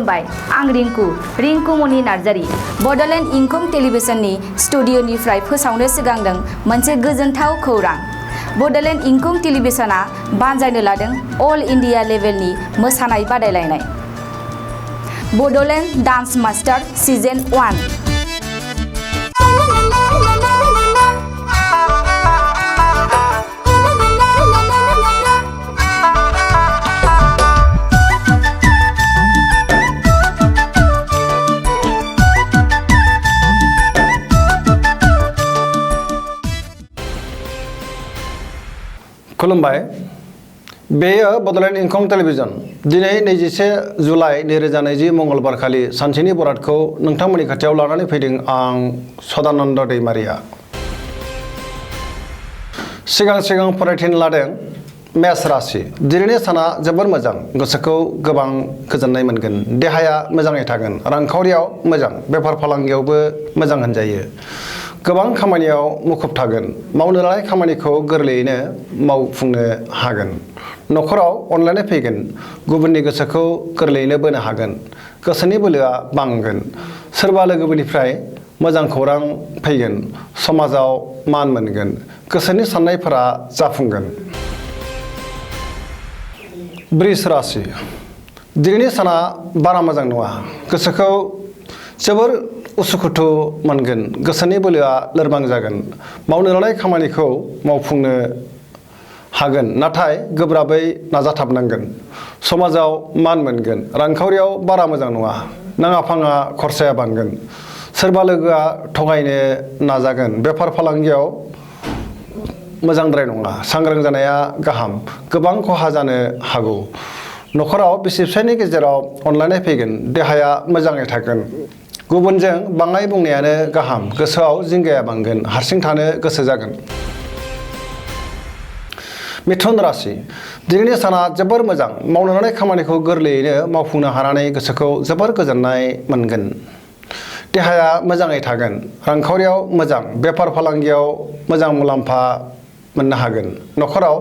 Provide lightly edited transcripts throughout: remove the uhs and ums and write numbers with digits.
खुलुमबाय आं रिंकु मनि नार्जारी बडलेण्ड इंखं टेलिभिजननि स्टुडिअनिफ्राय फोसावनो सिगांदों मोनसे गोजोनथाव खौरां। बडलेण्ड इंखं टेलिभिजना बानजायनो लादों अल इंडिया लेभेलनि मोसानाय बादायलायनाय बडलेण्ड डान्स मास्टार सीजन 1। खुलुमबाय बेयो बडलेण्ड इंखं टेलिभिजन दिनै 21 जुलाइ 2020 मंगलबार खालि सानसेनि बरादखौ नोंथांमोननि खाथियाव लानानै फैदों आं सदानन्द दैमारिया। सिगां फरायथिन लादों मेष राशि। दिनैनि साना जोबोर मोजां, गोसोखौ गोबां गोजोननाय मोनगोन, देहाया मोजाङै थागोन, रांखावरियाव मोजां, बेफार फालांगियावबो मोजां होनजायो। गोबां खामानियाव मुखुब थागोन, मावनो लानाय खामानिखौ गोरलैयैनो मावफुंनो हागोन। न'खराव अनलायनाय फैगोन, गुबुननि गोसोखौ गोरलैयैनो बोनो हागोन, गोसोनि बोलोआ बांगोन। सोरबा लोगोफोरनिफ्राय मोजां खौरां फैगोन, समाजाव मान मोनगोन, गोसोनि साननायफोरा जाफुंगोन। वृष राशि। दिनैनि साना बारा मोजां नङा, गोसोखौ जोबोर उसुखुथु मोनगोन, गोसोनि बोलोआ लोरबां जागोन, मावनो लानाय खामानिखौ मावफुंनो हागोन नाथाय गोब्राबै नाजाथाबनांगोन। समाजाव मान मोनगोन, रांखावरियाव बारा मोजां नङा, नाङा फाङा खरसाया बांगोन, सोरबा लोगोआ थगायनो नाजागोन, बेफार फालांगियाव मोजांद्राय नङा, सांग्रां जानाया गाहाम, गोबां खहा जानो हागौ। न'खराव बिसि फिसायनि गेजेराव अनलायनाय फैगोन, देहाया मोजाङै थागोन, गुबुनजों बाङाय बुंनायानो गाहाम, गोसोआव जिंगाया बांगोन, हारसिं थानो गोसो जागोन। मिथुन राशि। दिनैनि साना जोबोर मोजां, मावनो लानाय खामानिखौ गोरलैयैनो मावफुंनो हानानै गोसोखौ जोबोर गोजोननाय मोनगोन, देहाया मोजाङै थागोन, रांखावरियाव मोजां, बेफार फालांगियाव मोजां मुलाम्फा मोननो हागोन। न'खराव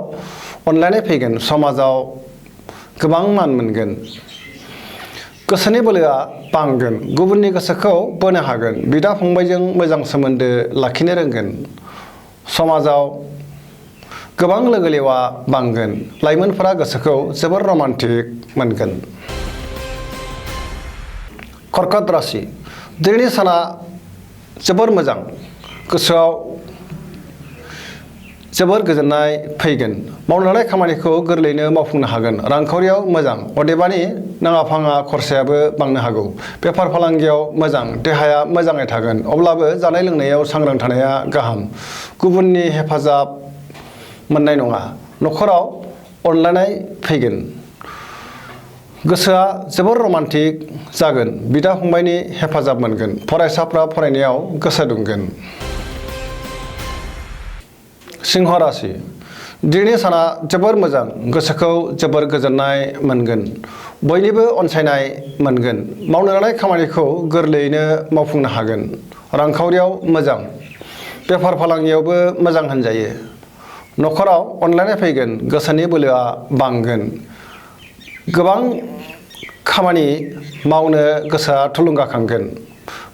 अनलायनाय फैगोन, समाजाव गोबां मान मोनगोन, गोसोनि बोलोआ बांगोन, गुबुननि गोसोखौ बोनो हागोन, बिदा फंबायजों मोजां सोमोन्दो लाखिनो रोंगोन, समाजाव गोबां लोगो लेवा बांगोन, लाइमोनफोरा गोसोखौ जोबोर रमान्टिक मोनगोन। कर्कट राशि। दिनैनि साना जोबोर मोजां, गोसोआव जोबोर गोजोननाय फैगोन, मावनो लानाय खामानिखौ गोरलैयैनो मावफुंनो हागोन, रांखावरियाव मोजां, अदेबानि नाङा फाङा खरसायाबो बांनो हागौ, बेफार फालांगियाव मोजां, देहाया मोजाङै थागोन, अब्लाबो जानाय लोंनायाव सांग्रां थानाया गाहाम, गुबुननि हेफाजाब मोननाय नङा। न'खराव अनलायनाय फैगोन, गोसोआ जोबोर रमान्टिक जागोन, बिदा फंबायनि हेफाजाब मोनगोन, फरायसाफ्रा फरायनायाव गोसो दुंगोन। सिंह राशि। दिनैनि साना जोबोर मोजां, गोसोखौ जोबोर गोजोननाय मोनगोन, बयनिबो अनसायनाय मोनगोन, मावनो लानाय खामानिखौ गोरलैयैनो मावफुंनो हागोन, रांखावरियाव मोजां, बेफार फालांगियावबो मोजां होनजायो। न'खराव अनलायनाय फैगोन, गोसोनि बोलोआ बांगोन, गोबां खामानि मावनो गोसोआ थुलुंगाखांगोन,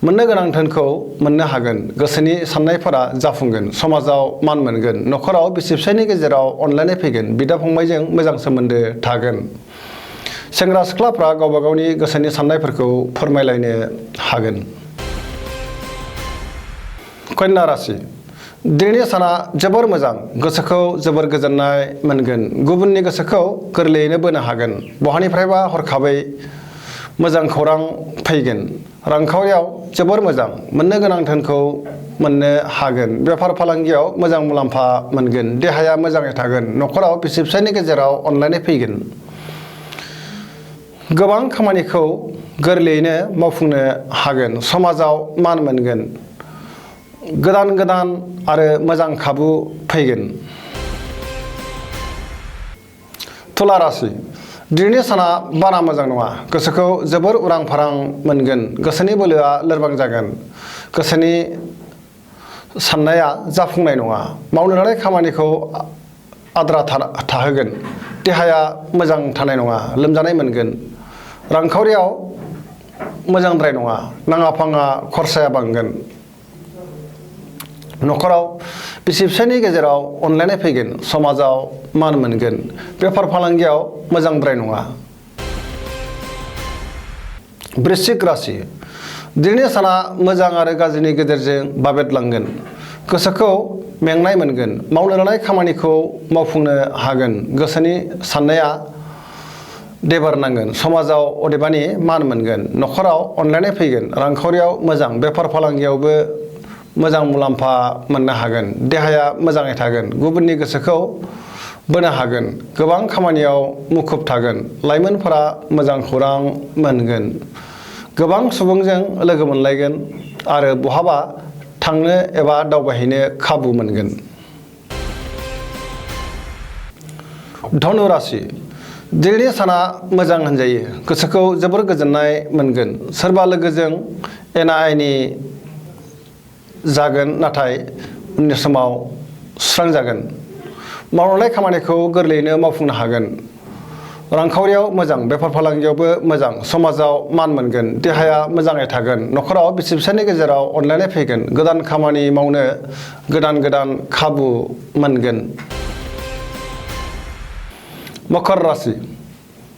मोननो गोनां धोनखौ मोननो हागोन, गोसोनि साननायफोरा जाफुंगोन, समाजाव मान मोनगोन, न'खराव बिसि फिसायनि गेजेराव अनलायनाय फैगोन, बिदा फंबायजों मोजां सोमोन्दो थागोन, सेंग्रा सिख्लाफ्रा गावबा गावनि गोसोनि साननायफोरखौ फोरमायलायनो हागोन। कन्या राशि। दिनैनि साना जोबोर मोजां, गोसोखौ जोबोर गोजोननाय मोनगोन, गुबुननि गोसोखौ गोरलैयैनो बोनो हागोन, बहानिफ्रायबा हरखाबै मोजां खौरां फैगोन, रांखावरियाव जोबोर मोजां, मोननो गोनां धोनखौ मोननो हागोन, बेफार फालांगियाव मोजां मुलाम्फा मोनगोन, देहाया मोजाङै थागोन, न'खराव बिसि फिसायनि गेजेराव अनलायनाय फैगोन, गोबां खामानिखौ गोरलैयैनो मावफुंनो हागोन, समाजाव मान मोनगोन, गोदान आरो मोजां खाबु फैगोन। तुला राशि। दिनैनि साना बारा मोजां नङा, गोसोखौ जोबोर उरां फारां मोनगोन, गोसोनि बोलोआ लोरबां जागोन, गोसोनि साननाया जाफुंनाय नङा, मावनो लानाय खामानिखौ आद्रा थाहोगोन, देहाया मोजां थानाय नङा, लोमजानाय मोनगोन, रांखावरियाव मोजांद्राय नङा नाङा फाङा खरसाया बांगोन न'खराव बिसि फिसायनि गेजेराव अनलायनाय फैगोन समाजाव मान मोनगोन बेफार फालांगियाव मोजांद्राय नङा वृश्चिक राशि दिनैनि साना मोजां आरो गाज्रिनि गेजेरजों बाबेदलांगोन गोसोखौ मेंनाय मोनगोन मावनो लानाय खामानिखौ मावफुंनो हागोन गोसोनि साननाया देबारनांगोन समाजाव अदेबानि मान मोनगोन न'खराव अनलायनाय फैगोन रांखावरियाव मोजां बेफार फालांगियावबो मोजां मुलाम्फा मोननो हागोन देहाया मोजाङै थागोन गुबुननि गोसोखौ बोनो हागोन गोबां खामानियाव मुखुब थागोन लाइमोनफोरा मोजां खौरां मोनगोन गोबां सुबुंजों लोगो मोनलायगोन आरो बहाबा थांनो एबा दावबायहैनो खाबु मोनगोन धनु राशि दिनैनि साना मोजां होनजायो गोसोखौ जोबोर गोजोननाय मोनगोन सोरबा लोगोजों एना एनि जागोन नाथाय उननि समाव सुस्रांजागोन मावलांनाय खामानिखौ गोरलैयैनो मावफुंनो हागोन रांखावरियाव मोजां बेफार फालांगियावबो मोजां समाजाव मान मोनगोन देहाया मोजाङै थागोन न'खराव बिसि फिसायनि गेजेराव अनलायनाय फैगोन गोदान खामानि मावनो गोदान खाबु मोनगोन मकर राशि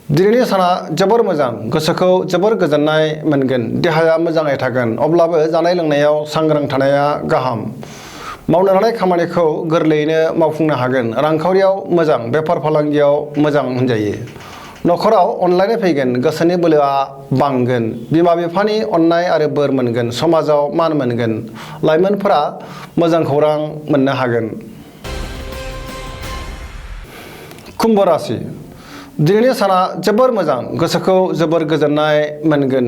दिनैनि साना जोबोर मोजां गोसोखौ जोबोर गोजोननाय मोनगोन देहाया मोजाङै थागोन अब्लाबो जानाय लोंनायाव सांग्रां थानाया गाहाम मावनो लानाय खामानिखौ गोरलैयैनो मावफुंनो हागोन रांखावरियाव मोजां बेफार फालांगियाव मोजां होनजायो न'खराव अनलायनाय फैगोन गोसोनि बोलोआ बांगोन बिमा बिफानि अननाय आरो बोर मोनगोन समाजाव मान मोनगोन लाइमोनफोरा मोजां खौरां मोननो हागोन कुम्भ राशि दिनैनि साना जोबोर मोजां गोसोखौ जोबोर गोजोननाय मोनगोन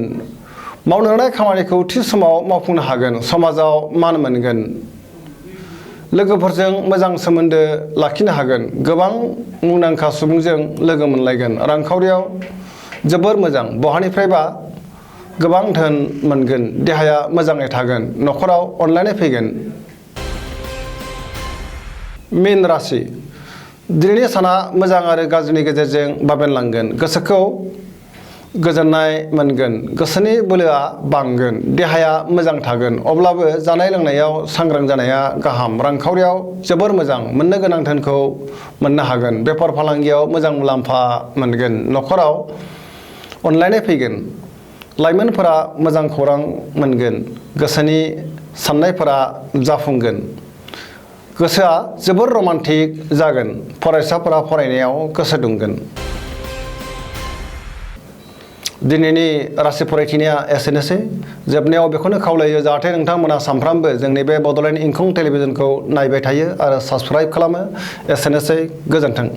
मावनो लानाय खामानिखौ थि समाव मावफुंनो हागोन समाजाव मान मोनगोन लोगोफोरजों मोजां सोमोन्दो लाखिनो हागोन गोबां मुंदांखा सुबुंजों लोगो मोनलायगोन रांखावरियाव जोबोर मोजां बहानिफ्रायबा गोबां धोन मोनगोन देहाया मोजाङै थागोन न'खराव अनलायनाय फैगोन मीन राशि दिनैनि साना मोजां आरो गाज्रिनि गेजेरजों बाबेनलांगोन गोसोखौ गोजोननाय मोनगोन गोसोनि बोलोआ बांगोन देहाया मोजां थागोन अब्लाबो जानाय लोंनायाव सांग्रां जानाया गाहाम रांखावरियाव जोबोर मोजां मोननो गोनां धोनखौ मोननो हागोन बेफार फालांगियाव मोजां मुलाम्फा मोनगोन न'खराव अनलायनाय फैगोन लाइमोनफोरा मोजां खौरां मोनगोन गोसोनि साननायफोरा जाफुंगोन गोसोआ जोबोर रमान्टिक जागोन फरायसाफोरा फरायनायाव गोसो दुंगोन दिनैनि राशि फरायथिनाया एसेनोसै जोबनायाव बेखौनो खावलायो जाहाथे नोंथांमोना सानफ्रामबो जोंनि बे बड'लेण्ड इंखं टेलिभिजनखौ नायबाय थायो आरो साबस्क्राइब खालामो एसेनोसै गोजोन्थों